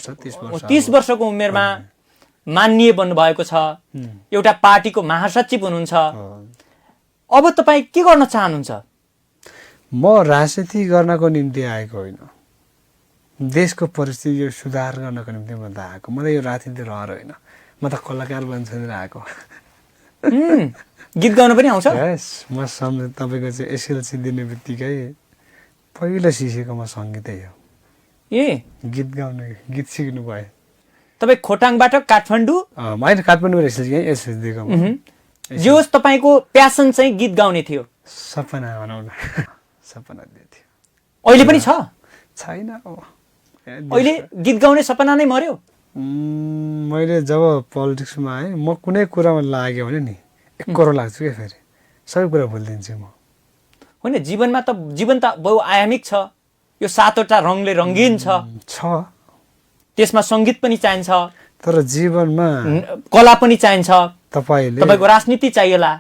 30 वर्षको उमेरमा माननीय बन्नुभएको छ, एउटा पार्टीको महासचिव हुनुहुन्छ। अब तपाईँ के गर्न चाहनुहुन्छ? म राजनीति गर्नको निम्ति आएको होइन, देशको परिस्थिति सुधार गर्नको निम्ति म त आएको। मलाई यो राजनीति रहर होइन, म त कलाकार बन्छ आएको। गीत गाउन पनि आउँछ? म तपाईँको चाहिँ एसएलसी दिने बित्तिकै पहिलो सिकेको म सङ्गीतै हो। गीत गाउने, गीत सिक्नु भयो। तपाईँ खोटाङबाट काठमाडौँ? होइन, काठमाडौँबाट एसएलसी दिएको। जे होस् तपाईँको प्यासन चाहिँ गीत गाउने थियो। सपना भनौँ न, सपना थियो। अहिले पनि छ? छैन। अहिले गीत गाउने सपना नै मर्यो? मैले जब पोलिटिक्समा आएँ, म कुनै कुरामा लाग्यो भने नि एकरो लाग्छु क्या, फेरि सबै कुरा भुलिदिन्छु म। होइन, जीवन त बहुआयामिक छ, यो 7वटा रङले रङ्गीन छ। त्यसमा सङ्गीत पनि चाहिन्छ, तर जीवनमा कला पनि चाहिन्छ, तपाईँको राजनीति चाहिएला,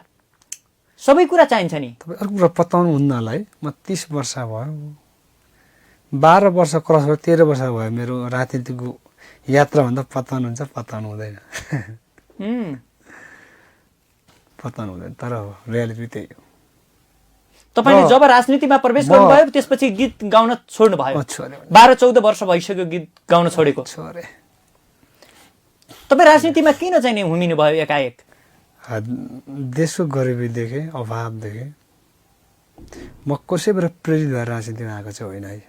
सबै कुरा चाहिन्छ नि। तपाईँ अर्को कुरा पत्ताउनु हुन्नलाई, म 30 वर्ष भयो, 12 वर्ष क्रस भयो, 13 वर्ष भयो मेरो राजनीतिको यात्रा भन्दा पत्ताउनु हुन्छ, पत्ताउनु हुँदैन। पत्ताउनु हुँदैन, तर रियालिटी त्यही हो। तपाईले जब राजनीतिमा प्रवेश गर्नुभयो त्यसपछि गीत गाउन छोड्नु भयो? 12-14 वर्ष भइसक्यो गीत गाउन छोडेको। तपाईँ राजनीतिमा किन चाहिँ हुमिनु भयो एकाएक? देशको गरिबी देखे, अभाव देखे, म कसैबाट प्रेरित भएर राजनीतिमा आएको चाहिँ होइन है।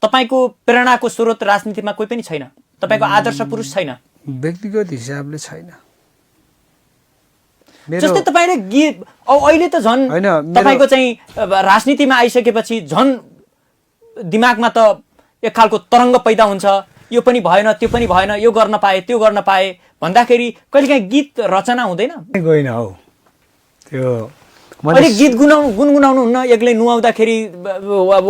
तपाईँको प्रेरणाको स्रोत राजनीतिमा कोही पनि छैन? तपाईँको आदर्श पुरुष छैन? व्यक्तिगत हिसाबले छैन। जस्तै तपाईँले गीत अहिले त झन् तपाईँको चाहिँ राजनीतिमा आइसकेपछि झन् दिमागमा त एक खालको तरङ्ग पैदा हुन्छ, यो पनि भएन, त्यो पनि भएन, यो गर्न पाए, त्यो गर्न पाए भन्दाखेरि कहिलेकाहीँ गीत रचना हुँदैन? गएन हौ त्यो। अहिले गीत गुनगुनाउनु हुन्न, एक्लै नुहाउँदाखेरि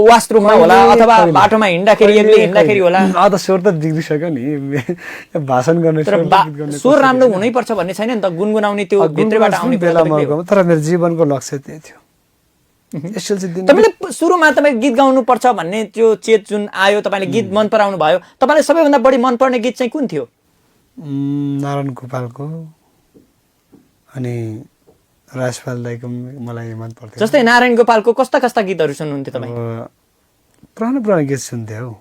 वाशरुममा होला अथवा बाटोमा हिँड्दाखेरि एक्लै हिँड्दाखेरि होला। त स्वर त बिग्रिसक्यो नि, भाषण गर्ने स्वर राम्रो हुनैपर्छ भन्ने छैन नि त, गुनगुनाउने त्यो भित्रबाट आउने बेलामा। तर मेरो जीवनको लक्ष्य त्यही थियो। तपाईँले सुरुमा तपाईँ गीत गाउनु पर्छ भन्ने त्यो चेत जुन आयो, तपाईँले गीत मन पराउनु भयो, तपाईँलाई सबैभन्दा बढी मनपर्ने गीत चाहिँ कुन थियो? नारायण गोपालको अनि राजपाल दाइको मलाई मन पर्थ्यो। जस्तै नारायण गोपालको कस्ता कस्ता गीतहरू सुन्नुहुन्थ्यो तपाईँ? पुरानो गीत सुन्थ्यो हौ,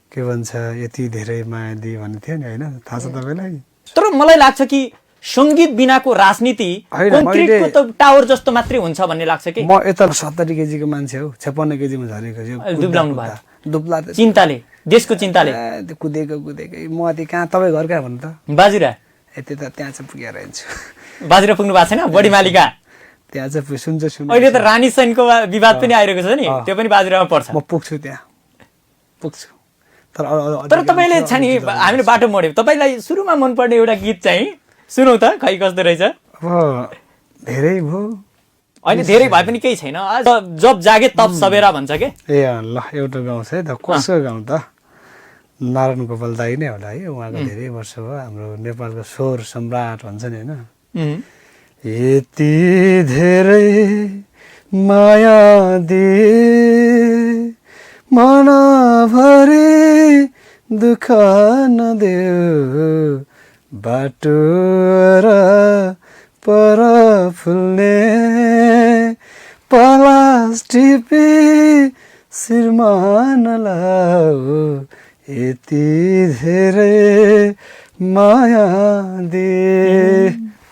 के भन्छ यति धेरै माया दिए भन्ने थियो नि, होइन? थाहा छ तपाईँलाई? तर मलाई लाग्छ कि सङ्गीत बिनाको राजनीति कङ्क्रिटको त टावर जस्तो मात्रै हुन्छ भन्ने लाग्छ कि। म यता 70 केजीको मान्छे हौ, 56 केजीमा झरेको छु, दुब्लाउनु भयो। दुब्ला चिन्ताले, देशको चिन्ताले कुदेकै म अति कहाँ तपाईँ घर कहाँ भन्नु त? बाजुरा। यति त त्यहाँ चाहिँ पुगेर हिँड्छु। बाजुरा पुग्नु भएको छैन? बढी मालिका त्यहाँ चाहिँ सुन्छ। अहिले त रानी सैनको विवाद पनि आइरहेको छ नि, त्यो पनि बाजुरामा पर्छ। म पुग्छु, त्यहाँ पुग्छु। तर तपाईँले छ नि, हामीले बाटो मोड्यौँ, तपाईँलाई सुरुमा मनपर्ने एउटा गीत चाहिँ सुनौ त, खै कस्तो रहेछ? अब धेरै भयो, अहिले धेरै भए पनि केही छैन, जब जागे तब सबेरा भन्छ के। ल एउटा गाउँछ है त, कसको गाउँ त? नारायण गोपाल दाई नै होला है, उहाँको धेरै वर्ष भयो, हाम्रो नेपालको स्वर सम्राट भन्छ नि, होइन? यति धेरै माया दिए मनभरि दुःख नदेऊ, बाटो र पर फुल्ने पलास टिपी शिरमा नलाऊ, यति धेरै माया दिए।